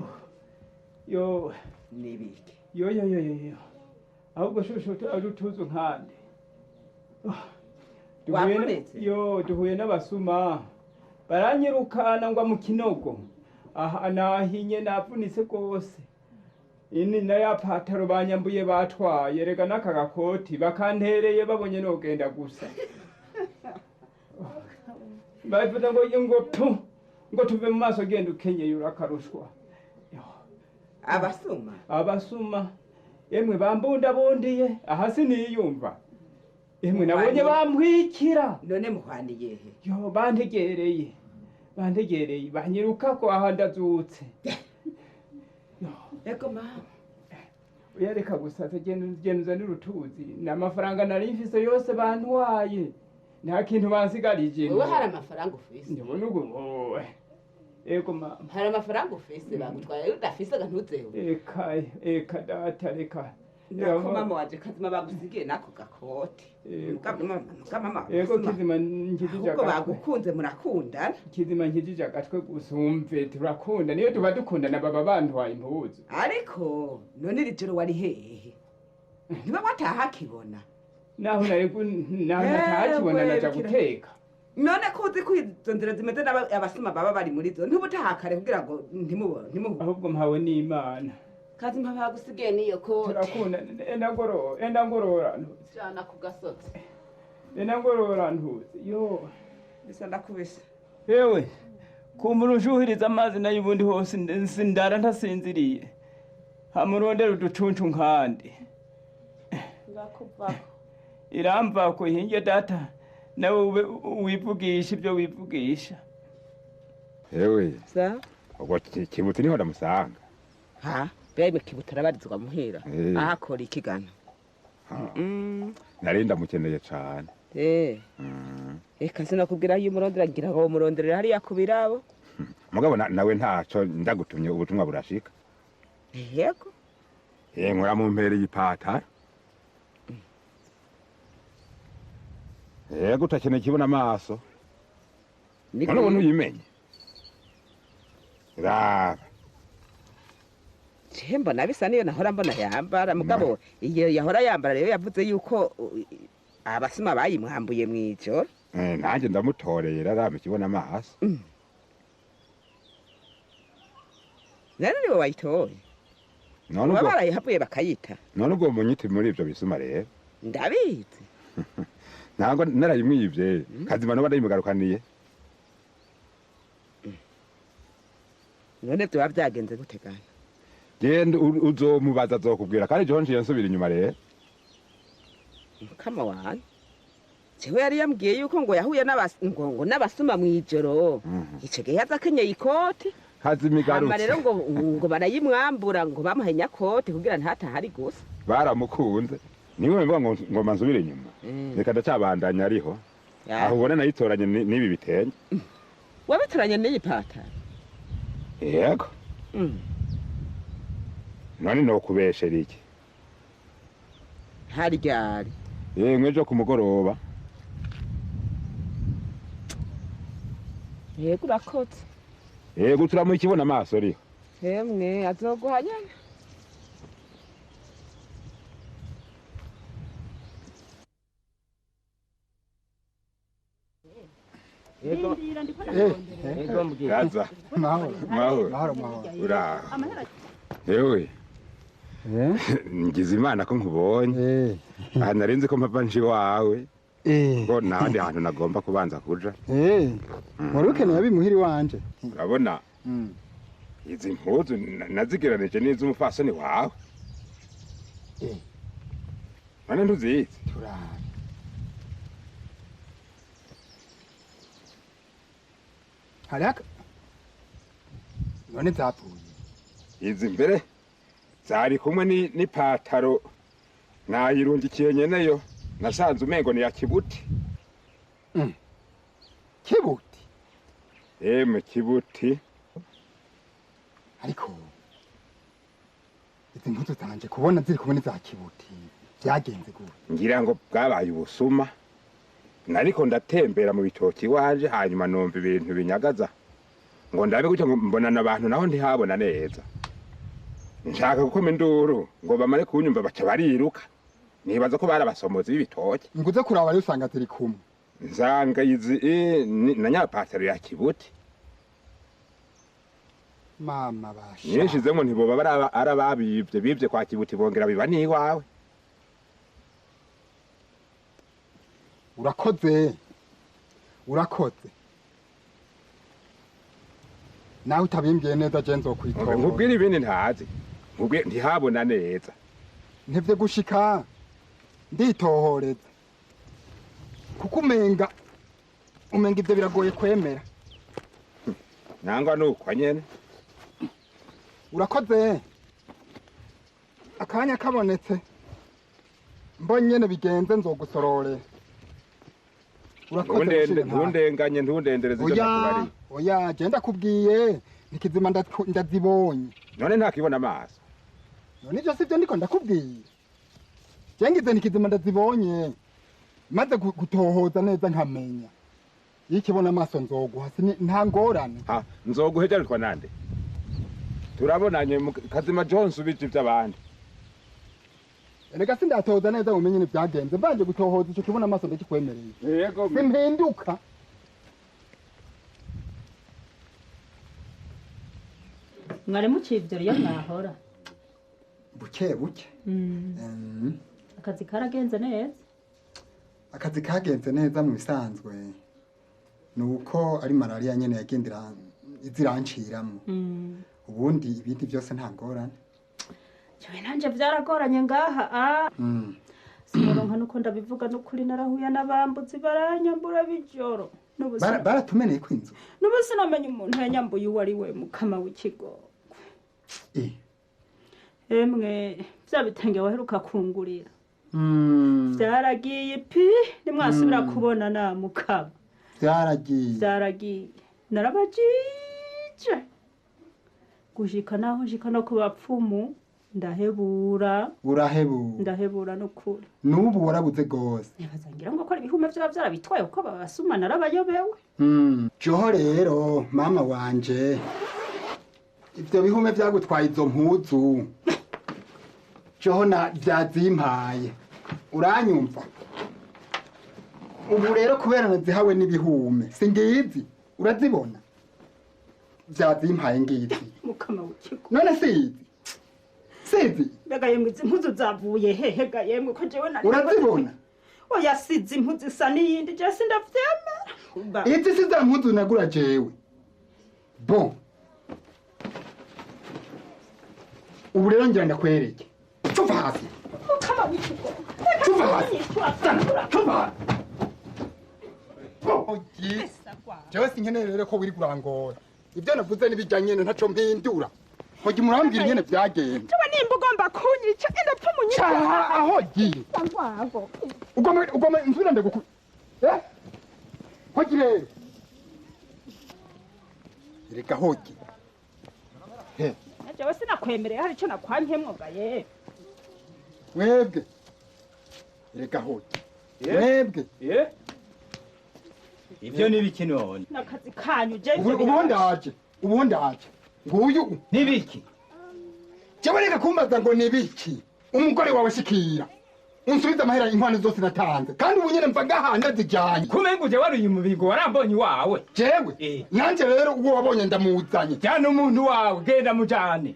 Yo Nibiki. Yo yo yo yo yo. Ahubwo shusho ari utuzu nkande. Wavunitse? Yo duhuye n'abasuma. Baranyirukana ngwa mu kinogo. Aha nahinye navunitse gose. Ini na ya pataro banyambuye batwaye rega n'aka gakoti bakantereye babonye nogenda gusa. Bavuze ngo tu ngo tuve mu maso genda ukenyeye urakarushwa. Abasuma? Abasuma. Emwe bambundabundiye aha siniyumva. Emwe nabonye bamwikira. None muhwaniye he? Yo bantegereye. Bantegereye banyirukako aha ndazutse. Ego mama. Uyareka gusaza genda uzane urutuzi. N'amafaranga nari mfise yose bantwaye. Nta kintu bansigarije. Wewe hari amafaranga ufise? Ndabona ubu. Ego mama. Hari amafaranga ufise bagutwaye udafise gantuzewe. Eka eka data reka. Nako mama waje kazima bagusigiye nako gakote. Mama. Ego kizima nkijije agatwe. Bagukunze murakundana. Kizima nkijije agatwe gusumve turakunda niyo tuba dukundana baba bantwaye impuzu. Ariko none iri joro wari hehe? Niba wataha kibona. Naho nari naho natahakibona naja guteka. None ko uzi ko izo nzira zimeze n'abasuma baba bari muri zo ntubutaha kare kugira ngo ntimubone ntimuhure. Ahubwo mpawe n'Imana. Kazima bagusigiye niyo kote. Turakunda enda ngorora ntuzi. Jana ku gasozi. Enda ngorora ntuzi. Yo bisa ndakubise. Yewe kumbura ushuhiriza amazi nayo ubundi hose ndara ntasinziriye. Hamurondera uducuncu nkandi. Ngakuvako. Iramva ko hinge data nawe wivugisha ibyo wivugisha. Yewe. Sa? Ubwo Kibuti niho ndamusanga. Ha? Bebe Kibuti arabarizwa muhira. Ahakora ikigana. Nari ndamukeneye cyane. Eka sinakubwira iyo umurondera ngira ngo umuronderera hariya ku birabo. Mugabo nawe ntaco ndagutumye ubutumwa burashika. Yego. Nkora mu mpere y'ipataro. Yego utakeneye kibona amaso. None ubona uyimenye. Raba. Je mbona bisa niyo nahora mbona yambara mugabo iyo yahora yambara rero yavuze yuko abasuma bayimwambuye mwijoro. Nanjye ndamutoreye rarama kibona amaso. None niwe wayitoye. None ubwo barayihavuye bakayita. None ubwo munyiti muri ivyo bisuma rero. Ndabizi. Ntabwo narayimwivye kazima no barayimugarukaniye. None byo byagenze gute gana? Genda uzomubaza azokubwira kandi jeho nciye nsubira inyuma rero. Kama wani. Jewe yari yambwiye yuko ngo yahuye ngo n'abasuma mwijoro. Ico gihe yaza akenyeye ikoti. Kazima igarutse. Hama rero ngo barayimwambura ngo bamuhe nyakoti kugira ntatahari gusa. Baramukunze. Niwe mvuga ngo mansubire inyuma. Reka ndacabandanya ariho. Aho ubona nayitoranye n'ibi bitenge. Wabitoranye n'iyi pataro? Yego. None no kubeshera iki? Hari ryari? Mwejo ku mugoroba. Yego urakotse. Yego turamuha ikibona amaso riho. Emwe azoguha nyene. Gaza. Mahoro. Mahoro. Mahoro mahoro. Uraho. Yewe. Ngize Imana ko nkubonye. Aha narinzi ko mpava nje iwawe. Ngo nahandi hantu nagomba kubanza kuja. Wari ukeneye abimuhira iwanje. Urabona izi mpuzu nazigeranije n'iz'umupfasoni wawe. None ntuzizi? Turabe. Haraka. None zapfuye. Izi mbere zari kumwe n'ipataro nayirungikiye nyeneyo nasanze umengo ni ya Kibuti. Kibuti? Emwe Kibuti. Ariko izi mpuzu zanje kubona ziri kumwe n'iza Kibuti byagenze gute? Ngira ngo bwabaye ubusuma. Nariko ndatembera mu bitoki waje hanyuma numva ibintu binyagaza ngo ndabe gutyo mbona n'abantu naho ntihabona neza. Nshaka gukoma induru ngo bamare kunyumva baca bariruka. Nibaza ko barabasomozi b'ibitoki. Nguze kuraba rero usanga ziri kumwe. Nsanga izi na nyapataro ya Kibuti. Mama basha. Nishizemo ntiboba arababivye bivye kwa Kibuti bongera biba ni iwawe. Urakoze. Urakoze. Nawe utabimbwiye neza je nzokwitora. Nkubwire ibindi ntazi. Nkubwire ntihabona neza. Ntevye gushika nditohoreza. Kuko umenga ivyo biragoye kwemera. Nangwa nuko nyene. Urakoze. Akanya kabonetse. Mbonye nyene bigenze nzogusorore. Urakoze. Ntundenganye ntundendereze ivyo nakubariye. Oya, je ndakubwiye nikizima ndazibonye. None ntakibona amaso. None ivyo sivyo ndiko ndakubwiye. Je ngize nikizima ndazibonye. Maze gutohoza neza nkamenya. Iyo ikibona amaso nzoguha nta ngorane. Ha, nzoguhejeritwa nande? Turabonanye Kazima Jones ubije ivy'abandi. Erega sindatoza neza umenye n'ivyagenze. Mbanje gutohoza ico kibona amaso ndakikwemereye. Yego. Simpinduka. Mwari mucivyo iyo mwahora. Buke buke. Akazi karagenze neza. Akazi kagenze neza mu bisanzwe. Nuko ari malaria nyene yagendera iziranciramo. Ubundi ibindi byose nta ngorane. Jewe nanje vyaragoranye ngaha. Sinoronka nuko ndabivuga nukuri narahuye n'abambuzi baranyambura bijoro. Baratumeneye ko inzu. Nubu sinamenye umuntu yanyambuye uwo ari we mukama w'ikigo. Emwe vya bitenge waheruka kungurira. Vyaragiye pi nimwasubira kubona na mukama. Vyaragiye. Narabajije. Gushika naho nshika no ku bapfumu ndahebura. Urahebura. Ndahebura nukuri. Nubu warabuze gose. Nibaza ngira ngo ko ibihume vyo vyarabitwaye uko babasuma narabayobewe. Joho rero mama wanje. Ivyo bihume vyagutwaye izo mpuzu. Joho na vyazimpaye. Uranyumva? Ubu rero kubera nazihawe n'ibihume singizi urazibona. Vyazimpaye ngizi. Mukama w'ikigo. None sizi. Sizi. Mbega yemwe izi mpuzu zavuye hehe ga yemwe ko jewe nari. Urazibona? Oya sizi impuzu isa n'iyindi je sindavyemera. Izi si za mpuzu nagura jewe. Bon. Ubu rero ngira ndakwereke. Cuva hasi. Mukama w'ikigo. Cuva hasi. Cuva hasi. Jewe sinkeneye rero ko wiri kurangora. Ibyo navuze n'ibijyanye ntaco mpindura. Hogi murambwira ingene vyagenze. Jewe nimba ugomba kunyica enda pfumunyica. Aho giye. Ugomba nsubira ndaguku. Hogi rero. Erega hogi. Jewe sinakwemereye hari ico nakwankemwo gaye. Mwebwe. Erega hogi. Mwebwe. Ivyo nibiki none? Nakazi kanyu je. Ubundi aje. Nguyu nibiki? Jewe reka kumbaza ngo nibiki? Umugore wawe shikira. Unsubiza amahera inkwano zose natanze. Kandi ubu nyene mva ngaha ndazijanye. Kumenga uje waruye umubingo warambonye wawe. Jewe? Nanje rero uwo wabonye ndamuzanye. Jana umuntu wawe genda mujane.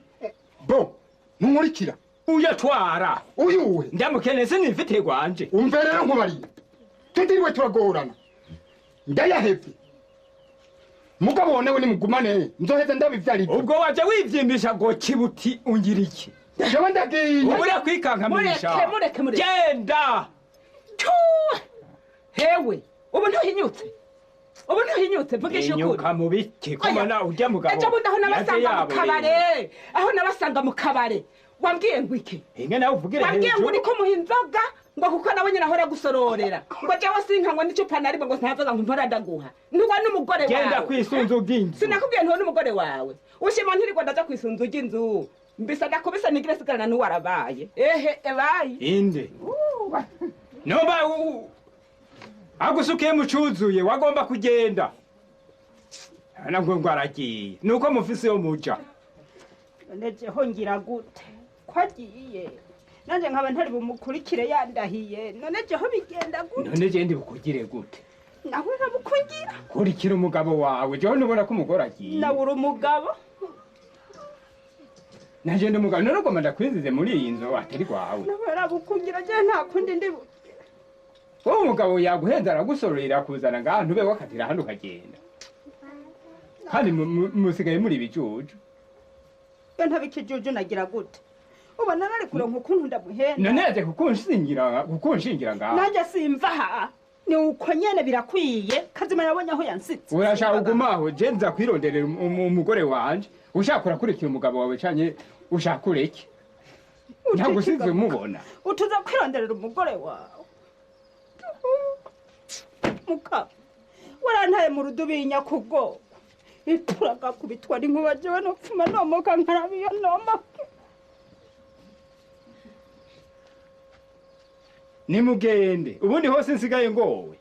Bo, ntunkurikira. Uyatwara. Uyuwe. Ndamukene sinifite gwanje. Umve rero nkubariye. Tutiriwe turagorana. Ndayahevye. Mugabo wonewe nimugumane nzoheza ndabivyarije. Ubwo waje wivyimbisha ngo kibuti ungira iki? Jewe ndagiye. Ubura kwikankamisha. Mureke. Genda. Hewe, ubu ntuhinyutse. Mvugisha ukuri. Inyuka mu biki komana urya mugabo. Ejo bundi aho nabasanga mu kabare. Wambwiye ngo iki? Inge nawe uvugire hejuru. Wambwiye ngo uriko muha inzoga ngo kuko nawe nyine ahora gusororera. Ngo jewe sinkanywa n'icupa na rimwe ngo ntazoga ngo mpora ndaguha. Ntuwa n'umugore wawe. Genda kwisunzu ry'inzu. Sinakubwiye ntuwa n'umugore wawe. Ushima ntirirwa ndaja kwisunzu ry'inzu. Mbisa ndakubisa nigire sigarana n'uwarabaye. Ehe ebaye. Inde. Noba agusukiye mucuzuye wagomba kugenda. Nangwe ngo aragiye. Nuko mufise yo muja. None jeho ngira gute? Kwagiye. Nanje nkaba ntari bumukurikire yandahiye. None jeho bigenda gute? None je ndi bukugire gute? Nawe urabukugira. Kurikira umugabo wawe. Jeho nubona ko umugore agiye. Nawe uri umugabo. Nanje ndi umugabo. None ugomba ndakwinzize muri iyi nzu atari kwawe. Nawe urabukugira je nta kundi ndi. Wowe umugabo yaguhenza aragusororera kuzana ngaha ntube wakatira hano ukagenda. Kandi musigaye muri bijuju. Iyo ntabikijuju nagira gute? Ubona nari kuronka ukuntu ndamuhenda. None yaje kukunshingira ngaho. Nanjye simva aha. Ni uko nyene birakwiye. Kazima yabonye aho yansitse. Urashaka ugumaho je nza kwironderera umugore wanje. Ushaka urakurikira umugabo wawe canke ushaka ureke. Ntabwo usinzwe mubona. Utuza kwironderera umugore wawe. Muka. Warantaye mu rudubinya kubwo. Ituraga kubitwa n'inkuba jewe no pfuma nomoka nkarabiyo nomoka. Nimugende ubundi hose nsigaye ngowe.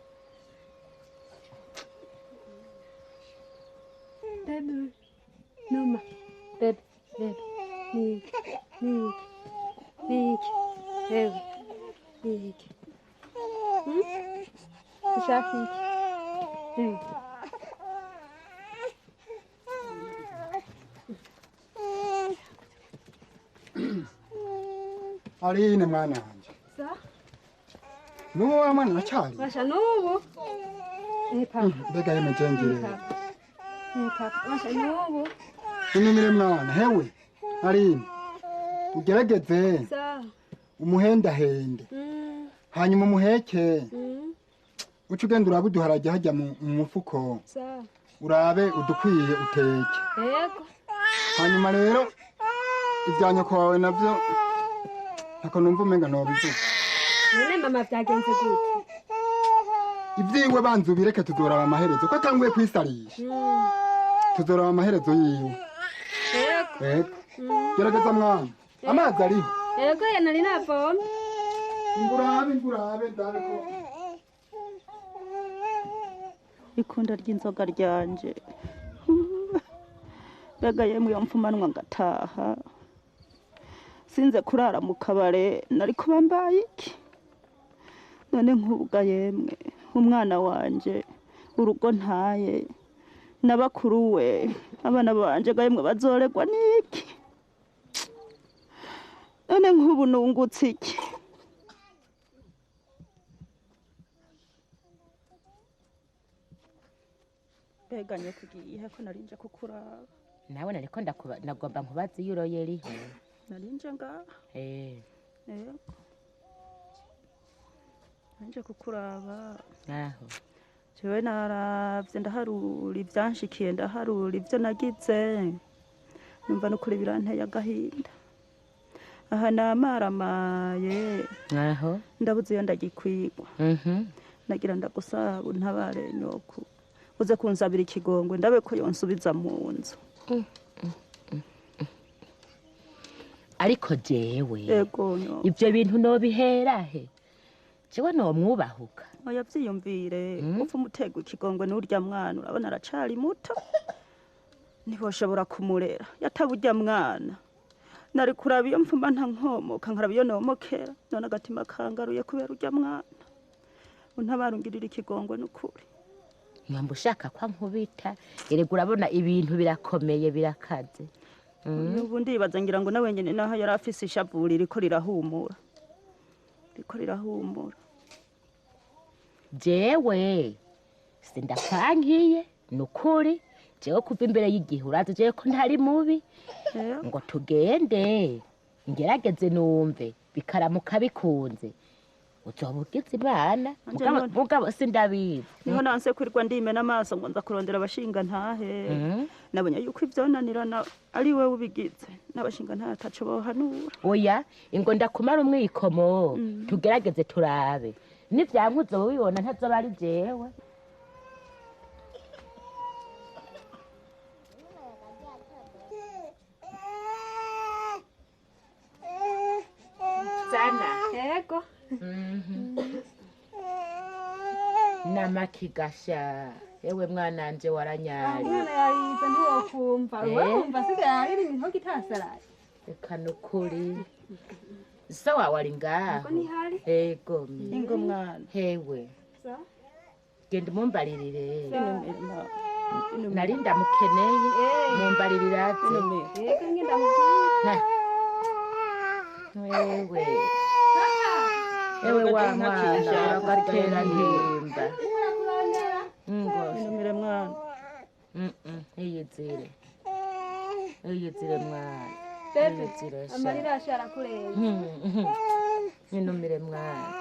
Bebe numa bebe bebe niki niki niki bebe niki ushaka iki? Aline mwana wanje. Nubu wa mwana aracari? Basha nubu. Papa. Mbega yeme jengere. Papa, basha nubu. Inumire mwana, hewe. Aline. Ugerageze. Umuhendahende. Hanyuma umuheke. Uca ugenda urabe uduharage hajya mu mufuko. Urabe udukwiye uteke. Yego. Hanyuma rero ibya nyoko wawe navyo ntako numva umenga nobivuga. None mama vyagenze gute? Ivyiwe banza ubireke tuzoraba amaherezo ko atanguye kwisarisha. Tuzoraba amaherezo yiwe. Yego. Yego. Gerageza mwana. Amazi ariho. Yego nari navomye. Ingurabe ingurabe ndabe ko. Ikunda ry'inzoga ryanje. Mbega yemwe iyo mfumanwa ngataha. Sinze kurara mu kabare nari kuba mbaye iki? None nk'ubwa yemwe umwana wanje urugo ntaye n'abakuru we abana banje ga yemwe bazoregwa niki? None nk'ubu nungutse iki? Mbega nyokugiye ko narinje kukuraba. Nawe nariko ndagomba nkubaze iyo uroye rihe. Narinje ngaha. Yego. Nanje kukuraba. Naho. Jewe naravye ndaharura ivyanshikiye ndaharura ivyo nagize. Numva nukuri biranteye agahinda. Aha namaramaye. Naho. Ndabuze iyo ndagikwigwa. Nagira ndagusaba untabare nyoko. Uze kunsabira ikigongwe ndabe ko yonsubiza mu nzu. Ariko jewe. Yego nyoko. Ivyo bintu nobihera he? Jewe nomwubahuka. Oya vyiyumvire, upfa umutego ikigongwe n'urya mwana urabona aracari muto. Ntiboshobora kumurera, yataburya mwana. Nari kuraba iyo mfuma nta nkomoka nkaraba iyo nomokera, none agatima kangaruye kubera urya mwana. Untabarungirira ikigongwe n'ukuri. Mwamba ushaka kwa nkubita, erega urabona ibintu birakomeye birakaze. Ubu ndibaza ngira ngo nawe nyene naho yari afise ishavu ririko rirahumura. Riko rirahumura. Jewe sindakankiye nukuri jewe kuva imbere y'igihe urazi jewe ko ntari mubi ngo tugende ngerageze numve bikaramuka bikunze uzoba ugize Imana mugabo sindabizi. Niho nanse kwirwa ndimena amaso ngo nza kurondera abashinga ntahe. Nabonye yuko ivyonanirana ari wewe ubigize n'abashinga ntahe ataco bohanura. Oya ingo ndakumara umwikomo tugerageze turabe nivyanka uzoba ubibona ntazoba ari jewe. Sana. Yego. Namakigasha ewe mwananje waranyari. Mwana yarize ntiwokumva. Wumva sigaye arira imihogo itasaraye. Reka nukuri. So wawe ari ngaho. Ego. Ingo mwana. Hewe. Genda mumbaririre. Nari ndamukeneye. Mumbaririre ati. Yego ngenda mubwire. Wewe. Ewe wa mwana gatera ntimba. Ngo. Inumire mwana. Iyizire. Iyizire mwana. Bebe, amarira ashara kurenza. Ninumire mwana.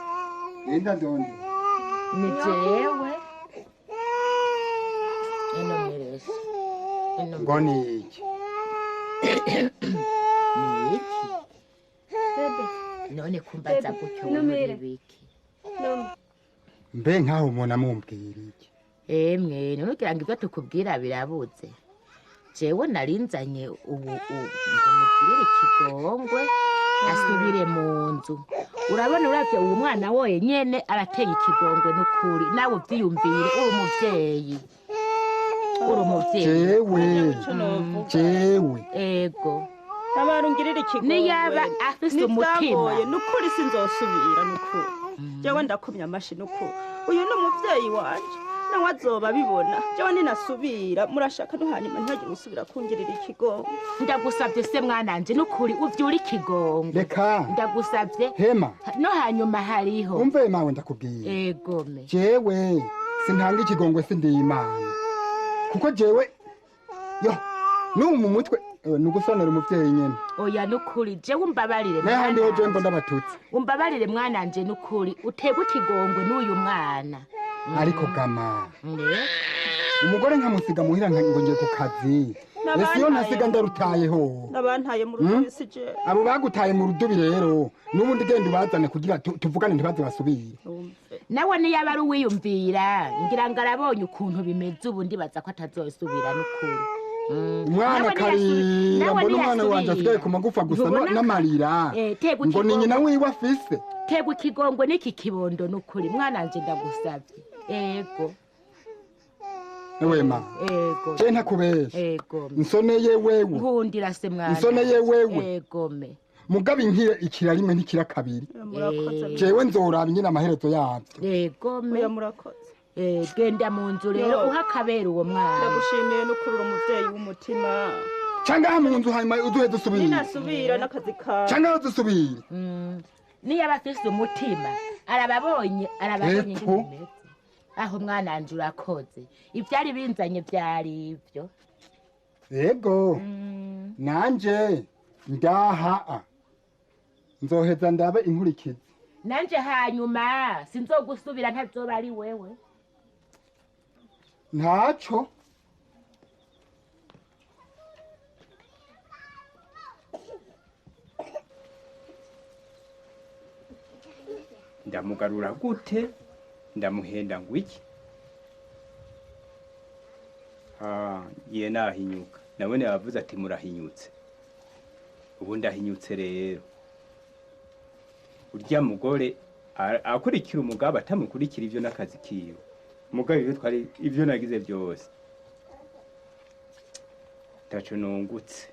Nenda ndonde. Ni jewe. Inumire. Ngo ni iki? Ni iki? Bebe. None kumbaza gutyo muri biki? Mbe nkaho umuntu amumbwira iki? Emwe, none ugira ngo ibyo tukubwira birabuze. Jewe narinzanye ubu ngo mugirire ikigongwe asubire mu nzu. Urabona uravye uwo mwana woye nyene arateye ikigongwe n'ukuri, nawe uvyiyumvire uri umuvyeyi. Uri umuvyeyi. Jewe. Ego. Abarungirira ikigongwe. Niyaba afise umutima. Nukuri sinzosubira nukuri. Jewe ndakomya amashi nukuri. Uyu ni umuvyeyi wanje. Nawe azoba abibona. Jewe ninasubira murashaka no hanyuma ntihagire usubira kungirira ikigongwe. Ndagusavye se mwananje nukuri uvyura ikigongwe. Reka. Ndagusavye. Hema. No hanyuma hariho. Umve mawe ndakubwiye. Egome. Jewe sintanga ikigongwe sindi Imana. Kuko jewe yo n'ubu mu mutwe nugusonera umuvyeyi nyene. Oya nukuri jewe umbabarire. N'ahandi ho jewe mbona abatutsi. Umbabarire mwananje nukuri utegwe ikigongwe n'uyu mwana. Ariko gama umugore nkamusiga muhira ngo ngiye ku kazi. Ese iyo ntasiga ndarutayeho. Nabantaye mu rudubi si je. Abo bagutaye mu rudubi rero n'ubundi genda ubazane kugira tuvugane ntibaze basubire. Nawe niyaba ari uwiyumvira ngira ngo arabonye ukuntu bimeze ubu ndibaza ko atazosubira n'ukuri. Umwana karira mbona umwana wanje asigaye ku magufa gusa n'amarira ngo ni nyina wiwe afise. Tegwa ikigongwe n'iki kibondo n'ukuri mwananje ndagusavye. Ego. Wema. Ego. Je ntakubesha. Ego. Nsoneye wewe. Nkundira se mwana. Nsoneye wewe. Ego me. Mugabe inkira ikira rimwe ntikira kabiri. Jewe nzoraba nyina amaherezo yavyo. Ego me. Oya murakoze. Genda mu nzu rero uha akabera uwo mwana. Ndagushimiye n'ukurura umuvyeyi w'umutima. Canga mu nzu hanyuma uduhe dusubire. Ninasubira n'akazi kawe. Canga dusubire. Niyo abafise umutima arababonye ingene. Aho mwananje urakoze. Ivyari binzanye vyari ivyo. Yego. Nanje ndaha nzoheza ndabe inkurikizi. Nanje hanyuma sinzogusubira ntazoba ari wewe. Ntaco. Ndamugarura gute? Ndamuhenda ngwiki? Ye nahinyuka. Nabone bavuze ati murahinyutse. Ubu ndahinyutse rero. Urya mugore akurikira umugabo atamukurikira ivyo nakazi kiwe. Mugabo ivyo twari ivyo nagize byose. Taco nungutse.